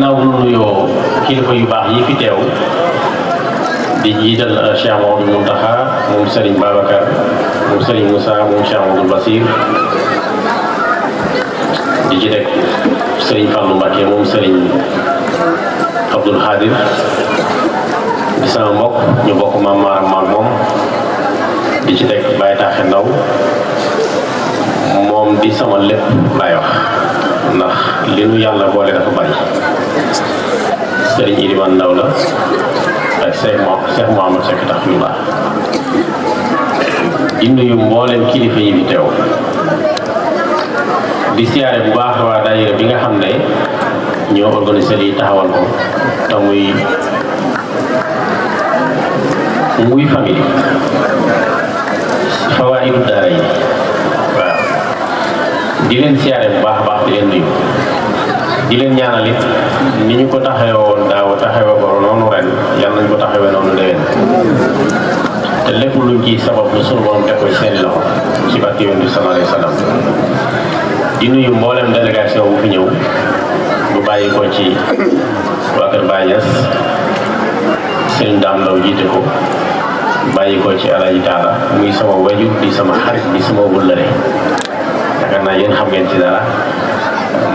naaw bu nuyoo kilifa yu baax yi fi teew di jiital Cheikh Mamadou Mountakha moom Serigne Babacar moom Serigne Moussa moom Cheikh Mamadou Bassir di ci teg Serigne Fallou Mbacké moom Serigne Abdoul Khadir di sama mbokk ñu bokk maam maag moom di ci teg Baye Taxe Ndaw moom di sama lépp laay wax ndax li nu yàlla boole dafa bari Serigne Iliman Ndaw la ak Cheikh Mouhamed Seck Taxfirullah di nuyu mboolem kilifa yi fi teew di siyaare bu baax waa daayira bi nga xam ne ñoo organisé lii taxawal ko te muy famille Fawaahidu Daarayni waaw di leen siyaare bu baax a baax di leen nuyu di leen ñaanal it ni ñu ko taxawee woon daaw taxawee ko noonu ren yàlla nañ ko taxawee noonu déwén te lépp luñ ci sabab lu sunu borom teg ko seen loxo ci barke Yonent bi sallallahu alayhi wa sallam di nuyu mboolem délégation bu fi ñëw bu bàyyi ko ci waa Kër Baye Niass Sëriñ Daam Ndaw jiite ko bàyyi ko ci Alaaji Taala muy sama wajur di sama xarit di sama wëllëre yaakaar naa yéen xam ngeen ci dara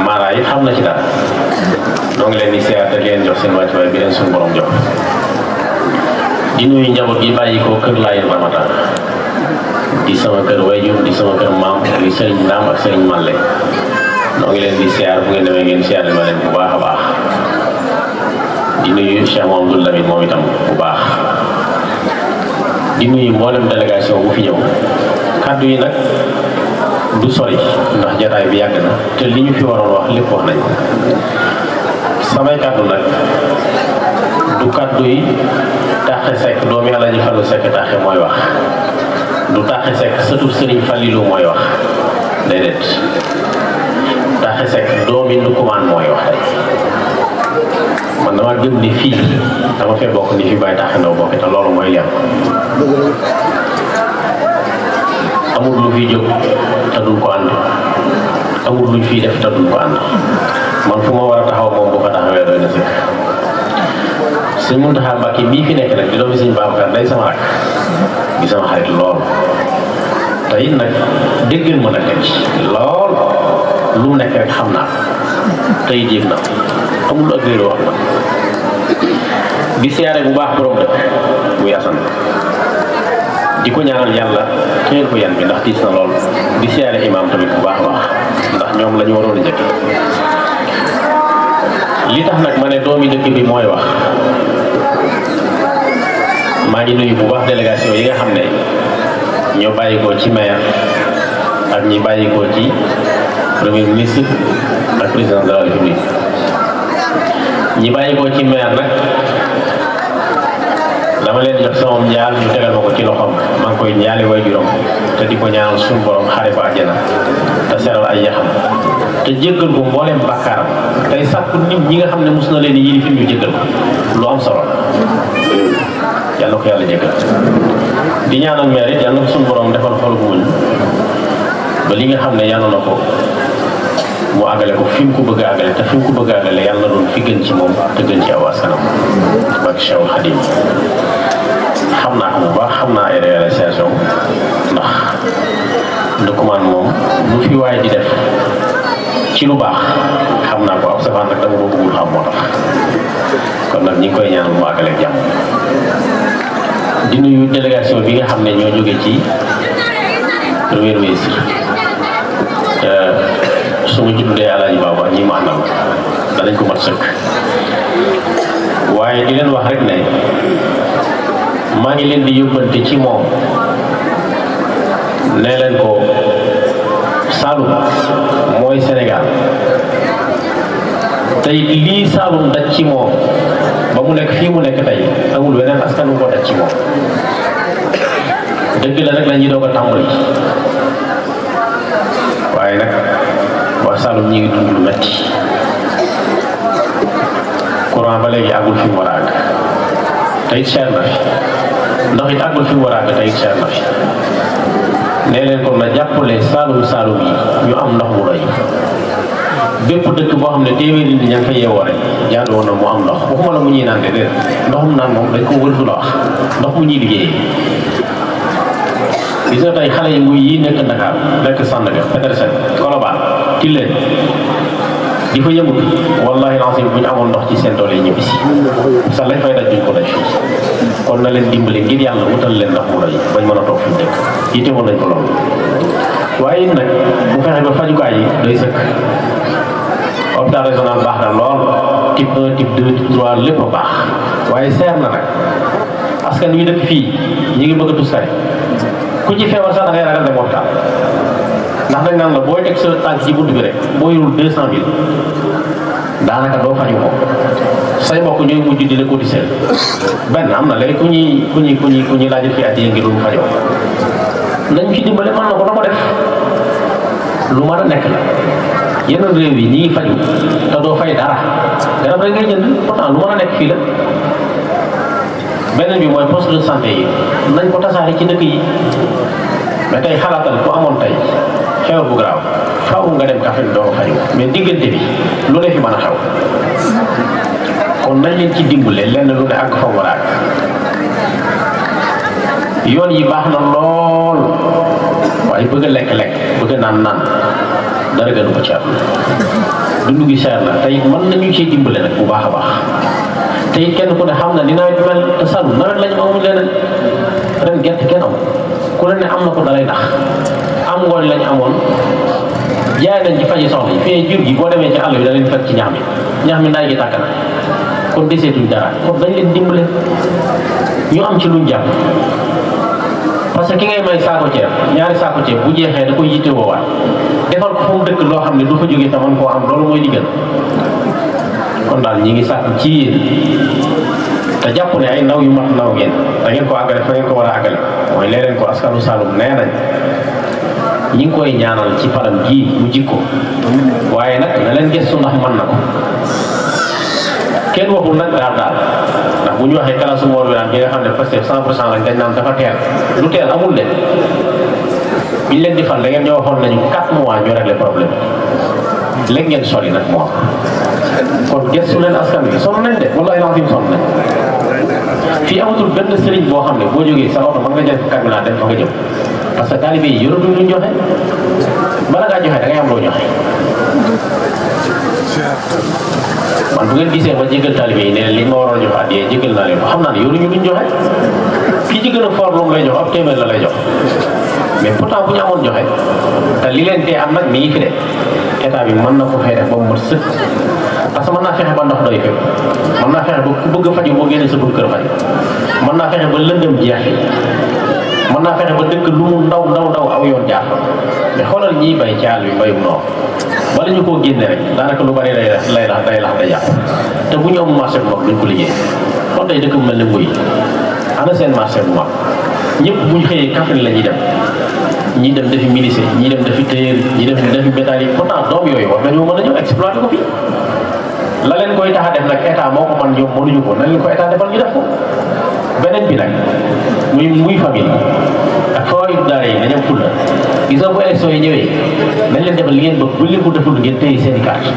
Mara it xam na ci dara noo ngi leen di siyaar te leen jox seen wàccuwaay bi leen suñu borom jox di nuyu njaboot gi bàyyi ko kër Laayeen Ramata di sama kër wayjur di sama kër maam di Sëriñ Ndaam ak Sëriñ Malle noo ngi leen di siyaar bu ngeen demee ngeen siyaar ma leen bu baax a baax di nuyu Cheikh Mamadou Lamine moom itam bu baax di nuyu mboolem délégation bu fi ñëw kàddu yi nag du sori ndax jataay bi yàgg na te li ñu fi waroon wax lépp wax nañ samay kàddu nag du kàddu yi Taxe Seck doomi Alaaji Fallu Seck Taxe mooy wax du Taxe Seck sëtu Sëriñ Fallilu mooy wax déedéet Taxe Seck doomi Ndukumaan mooy wax tey man dama gëm ni fii dama fee bokk ni fi Baye Taxe Ndaw bokk te loolu mooy leer amul lu fiy jóg te duñ ko ànd amul luñ fiy def te duñ ko ànd man fu ma war a taxaw moom bu ko taxawee doy na sëkk Sëñ Muntaxa Mbàkke bii fi nekk nag di doomi Sëñ Babacar day sama rak di sama xarit lool te it nag déggal ma nag teg lool lu mu nekk rek xam naa te it yëg na amul ak réeru wax nag di siyaare bu baax borom dëkk muy Asan di ko ñaanal yàlla xëyal ko yan bi ndax tiis na lool di siyaare imaam tamit bu baax a baax ndax ñoom la ñu waroon a njëkk li tax nag ma ne doomi dëkk bi mooy wax maa ngi nuyu bu baax délégation yi nga xam ne ñoo bàyyi ko ci maire ak ñi bàyyi ko ci premier ministre ak président de la république ñi bàyyi ko ci maire nag dama leen jox sama njaal ñu tegal ma ko ci loxoom maa ngi koy njaali way juróom te di ko ñaanal suñu borom xare ko àjjana te seral ay yaxam te jéggal ko mbooleem bàkkaaram tey sàkku nit ñi nga xam ne mos na leen yii fi ñu jéggal ko lu am solo yàlla ko yàlla jéggal di ñaanal meer it yàlla na ko suñu borom defal xol bu muñ ba li nga xam ne yàlla na ko mu àggale ko fi mu ko bëgg a àggale te fi mu ko bëgg a àggale yàlla na doon fi gën ci moom te gën ci aw askanam ak Cheikh Khadim xam naa ko bu baax xam naa ay réalisation ndax Ndukumaan moom lu fi waaye di def ci lu baax xam naa ko ab safaan nag dama ko bëggul xam moo tax kon nag ñi ngi koy ñaan mu àggale ak jàmm di nuyu délégation bi nga xam ne ñoo jóge ci premier ministre su ma juddee Alaaji Baaba ñi mu àndal danañ ko mat sëkk waaye di leen wax rek ne maa ngi leen di yóbbante ci moom nee leen ko Saloum mooy Sénégal tey lii Saloum daj ci moom ba mu nekk fii mu nekk tey amul weneen askan wu ko daj ci moom dëgg la nag la ñuy doog a tàmbali waaye nag waa Saloum ñi ngi dund lu metti courant ba léegi àggul fi mu war a àgg te it cher na fi ndox it àggul fi mu war a àgg te it cher na fi nee leen kon na jàppale Saloum yi ñu am ndox mu doy bépp dëkk boo xam ne téeméeri nit ña nga fa yeewoo rek jaadu woon na mu am ndox waxuma la mu ñuy naan déedéet ndoxum naan moom dañ ko wërtu la wax ndox mu ñuy liggéeyee. gis nga tey xale yi muy yi nekk Dakar nekk Sandaga Petersen Colobane Tilène di fa yëngu wallahi lancim bu ñu amoon ndox ci seen tool yi ñibbi si sax lañ fay daj duñ ko daj fii kon na leen dimbali ngir yàlla wutal leen ndox mu doy bañ mën a toog fi mu dëkk yitte woon nañ ko loolu waaye it nag bu fexe ba fajukaay yi doy sëkk hôpital régional baax na lool type 1 type 2 type 3 lépp a baax waaye seer na nag askan wi dëkk fii ñi ngi bëgg a tuskare ku ci feebar sax da ngay ragal dem hôpital ndax dañ naan la booy teg sa tànk ci bunt bi rek boo yorul 200 000 daanaka doo faju ko say mbokk ñooy mujj di la cotiser benn am na léegi ku ñuy laajal fi at yi ngir lu mu fajoo nañ ci dimbale mën na ko dama def lu mën a nekk la yeneen réew yi ñi ngi faju te doo fay dara garab rek ngay jënd pourtant lu mën a nekk fii la beneen bi mooy poste de santé yi nañ ko tasaare ci dëkk yi mais tey xalaatal ku amoon tey feebar bu garaaw faaw nga dem Kaffrine doo faju mais diggante bi lu ne fi mën a xew kon nañ leen ci dimbale lenn lu ne àgg fa mu war a àgg yoon yi baax na lool waaye bëgg a lekk-lekk bëgg a naan dara gënu ko ci am dundu gi seer na tey mën nañu cee dimbale nag bu baax a baax te it kenn ku ne xam na ni nawet mel te sànnu nawet lañu amuñ leneen ren gerte kenn am ku leen ne am na ko dalay nax am ngooñ lañu amoon jaay nañ ci faji soxla yi fee jur gi boo demee ci àll bi da leen fekk ci ñax mi naaj gi tàkk na kon deseetuñ dara kon dañ leen dimbale ñu am ci luñ jàpp parce que ki ngay may saako ceeb ñaari saako ceeb bu jeexee da koy yitte woowaat defal ko fu mu dëkk loo xam ne du fa jógee te man koo am loolu mooy diggal kon daal ñi ngi sàkku ci yéen te jàpp ne ay ndaw yu mat ndaw ngeen da ngeen ko àggale fa ngeen ko war a àggale mooy lee leen ko askanu Saalum nee nañ ñi ngi koy ñaanal ci palam ji mu jikko waaye nag na leen gëstu ndax mën na ko kenn waxul nag daal ndax bu ñu waxee kala su moor bi naan bi nga xam ne Pastef 100% lañ dañ naan dafa teel lu teel amul leen biñ leen di fal da ngeen ñoo waxoon nañu 4 mois ñu régler problème léegi ngeen sori nag moo kon gëstu leen askan bi sonn nañ de wallahi lancim sonn nañ fii amatul benn sëriñ boo xam ne boo jógee sa oto mën nga jël camion dem fa nga jëm parce que taalibe yi yoratuñ luñ joxe bala ngaa joxe da ngay am loo joxe man bu ngeen gisee ma jégal taalibe yi ne li ma waroon jox àddiyee jégal naa leen ko xam naa ne yoruñu luñ joxe kii ci gën a fort lu mu lay jox ab téeméer la lay jox mais pourtant bu ñu amoon joxe te li leen tee am nag mi ngi fi de état bi mën na ko fay def ba mu mat sëkk parce que mën naa fexe ba ndox doy fépp mën naa fexe ba ku bëgg a faju boo génnee sa bunt kër faju mën naa fexe ba lëndëm jeex mën naa fexe ba dëkk lu mu ndaw aw yoon jaar fa mais xoolal ñiy bay ci àll bi mbayum noor bala ñu koo génne rek daanaka lu bari day lax day yàqu te bu ñu am marché bu mag duñ ko liggéey kon tey dëkk bu mel ne Nguy ana seen marché bu mag ñëpp bu ñu xëyee Kaffrine la ñuy dem ñii dem defi ministre ñii dem defi téer ñii dem defi bétail yi pourtant doom yooyu war nañoo mën a ñëw exploité ko fii la leen koy tax a def nag état moo ko man ñoom mënuñu ko nañ leen ko état defal ñu def ko beneen bi nag muy famille ak fawaayu daara yi dañu am fulla gis nga bu élection yi ñëwee nañ leen defal li ngeen bëgg bu leen ko deful ngeen téye seen i carte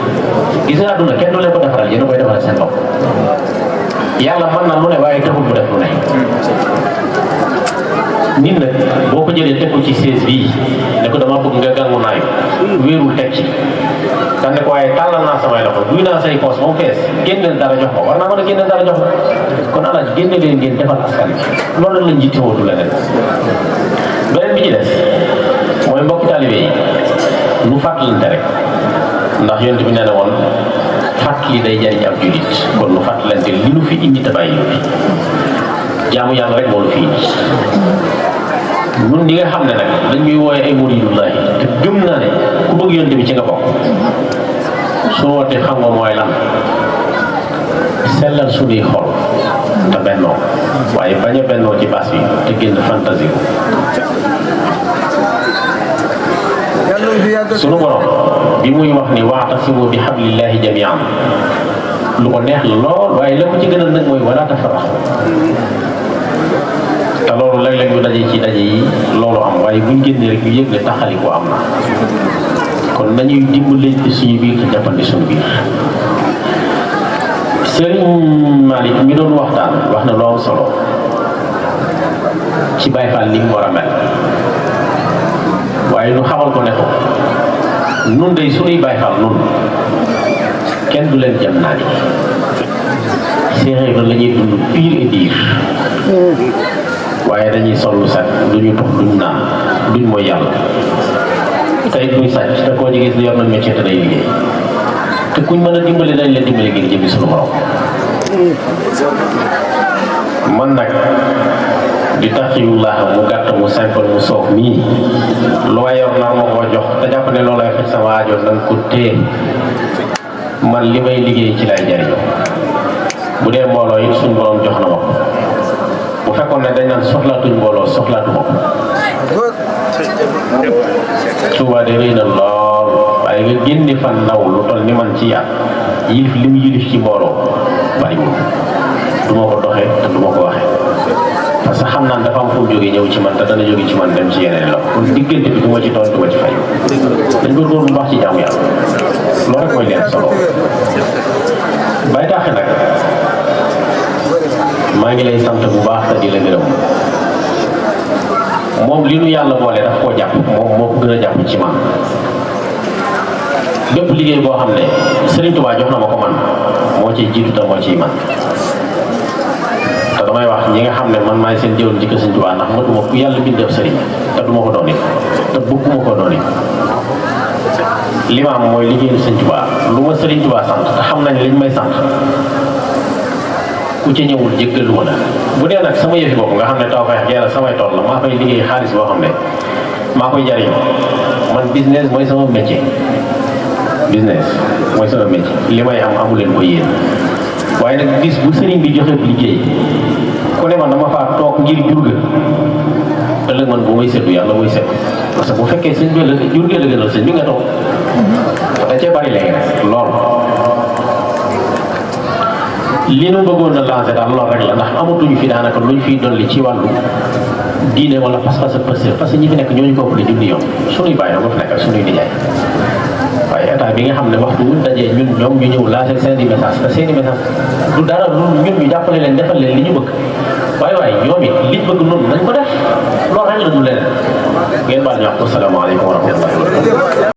gis nga àdduna kenn du leen ko defaral yéen a koy defaral seen bopp yàlla mën na lu ne waaye taxul mu def lu ne nit nag boo ko jëlee teg ko ci 16 bii ne ko dama bëgg nga gàngu naayu wéerul teg ci dañ ne ko waaye tàllal naa samay loxo duy naa say poos moom fees génneel dara jox ko war naa mën a génneel dara jox ko kon alaaj génne leen ngeen defal askan bi loolu lañ jiite wootu leneen beneen bi ci des mooy mbokki taalibe yi nu fàttalante rek ndax yonent bi nee na woon fàttali day jariñ ab julit kon nu fàttalante li nu fi indi te bàyyi fi jaamu yàlla rek moo lu fi indi ñun ñi nga xam ne nag dañuy wooye ay muridullahi te gëm naa ne ku bëgg yonent bi ci nga bokk su wootee xam nga mooy lan sellal suñuy xol te bennoo waaye bañ a bennoo ci baas bi te génn fantasie sunu borom bi muy wax ni wa'tasimu bi hablillahi jami'an lu ko neex la lool waaye la ko ci gën a nag mooy wala tafarraqu te loolu léeg-léeg ñu daje ci daje yi loolu am waaye buñ génnee rek ñu yëg ne taxali ko am na kon nañuy dimbali ci suñu biir te jàppandi suñu biir. Sëriñ Malick mi doon waxtaan wax na lu am solo ci Baye Fall li mu war a mel waaye nu xamal ko ne ko nun day suñuy Baye Fall nun kenn du leen jëm naa ni séeréer la ñuy dund pire et dire waaye dañuy sol lu set duñu tux duñ naan duñ mooy yàlla tey duñ sàcc te koo ci gis yor na métier te day liggéey te kuñ mën a dimbali dañ leen dimbali ngir jëmmi suñu borom. man nag di taxiyullah mu gàtt mu simple mu soof mii lu ma yor nar ma koo jox te jàpp ne loolu lay faj sama aajo nanga ko téye man li may liggéey ci lay jariñoo bu dee mbooloo it suñ borom jox na ma ko bu fekkoon ne dañ naan soxlaatuñ mbooloo soxlaatu ma ko Tuubaa de rëy na lool waaye nga génne fan naw lu toll ni man ci yàq yilif li mu yilif ci mbooloo bariwul du ma ko doxee te du ma ko waxee parce que xam naa dafa am fu mu jógee ñëw ci man te dana jóge ci man dem ci yeneen la kon diggante bi du ma ci toon du ma ci fay dañ góorgóorlu bu baax ci jaamu yàlla loolu rek mooy leen solo bay taxe nag maa ngi lay sant bu baax te di la gërëm moom li nu yàlla boole daf koo jàpp moom moo ko gën a jàpp ci man bépp liggéey boo xam ne Serigne Touba jox na ma ko man moo ciy jiitu te moo ciy man te damay wax ñi nga xam ne man maay seen jëwal njëkk Serigne Touba ndax matuma ku yàlla bindee Serigne te duma ko doon it te bëgguma ko doon it li ma am mooy liggéeyu Serigne Touba lu ma Serigne Touba sant te xam nañ liñ may sant ku ci ñëwul jéggalu ma la bu dee nag sama yëfi bopp nga xam ne taw feex yàlla samay tool la maa fay liggéey xaalis boo xam ne maa koy jariñ man business mooy sama métier business mooy sama métier li may am amu leen ko yéen waaye nag bis bu sëriñ bi joxe liggéey ku ne man dama faa toog ngir jurga ëllëg man bu may seetu yàlla muy seetu parce que bu fekkee sëñ bi la jurga la gënal sëñ bi nga toog da cee bari léegi nag lool li nu bëggoon a lancer daal lool rek la ndax amatuñu fi daanaka luñ fiy dolli ci wàllu diine wala pas-pas ak pëstéef parce que ñi fi nekk ñooñu ko ëpp la junni yoon suñuy bàyyi na ba fi nekk ak suñuy nijaay waaye état bi nga xam ne waxtu wuñ dajee ñun ñoom ñu ñëw lancer seeni message te seeni message du dara lu ñun ñu jàppale leen defal leen li ñu bëgg waaye ñoom it liñ bëgg noonu nañ ko def loolu rek la du leen ngeen baal ñu wax asalaamaaleykum wa rahmatullahi wa barakatuh